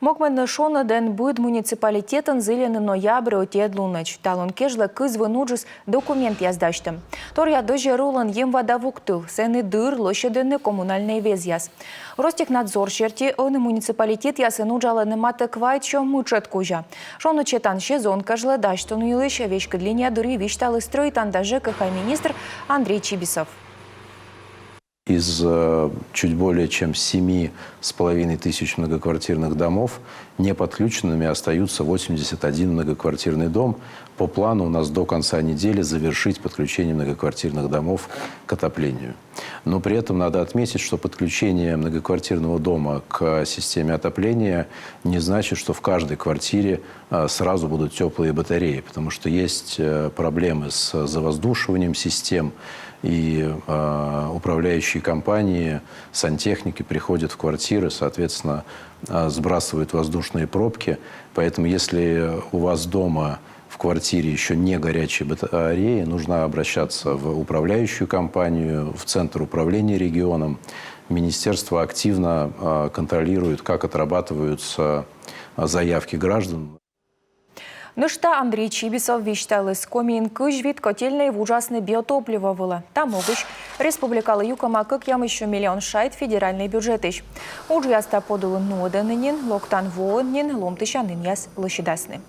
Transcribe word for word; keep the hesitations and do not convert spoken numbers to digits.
Мокмӧдны шоныдӧн быд муниципалитетын зільӧны ноябрь ӧтиӧд лунӧдз. Талун кежлӧ кызвын уджыс документъяс дасьтӧм. Торъя дӧзьӧр улын Емва да Вуктыл, сэні дыр лӧсьӧдӧны коммунальнӧй везъяс. Ростехнадзор серти, ӧні муниципалитетъясын уджалӧны матӧ квайтсё мытшӧд кузя. Шоныд сетан сезон кежлӧ дасьтун йылысь веськыд линия дырйи висьталіс стрӧитан да ЖКХ министр Андрей Чибисов. Из э, чуть более чем семи с половиной тысяч многоквартирных домов неподключенными остаются восемьдесят один многоквартирный дом. По плану у нас до конца недели завершить подключение многоквартирных домов к отоплению. Но при этом надо отметить, что подключение многоквартирного дома к системе отопления не значит, что в каждой квартире а, сразу будут теплые батареи, потому что есть э, проблемы с завоздушиванием систем, и а, управляющие компании, сантехники приходят в квартиры, соответственно, а, сбрасывают воздушные пробки. Поэтому если у вас дома в квартире еще не горячие батареи, нужно обращаться в управляющую компанию, в центр управления регионом. Министерство активно а, контролирует, как отрабатываются а, заявки граждан. Нӧшта Андрей Чибисов висьталіс, Комиын кызь вит котельнӧй вуджасны биотопливо вылӧ. Та могысь республикалы юкӧма кӧкъямыссё миллион шайт федеральнӧй бюджетысь. Уджъяс та подулын нуӧдӧны нин, локтан воын нин ломтысянінъяс лӧсьӧдасны.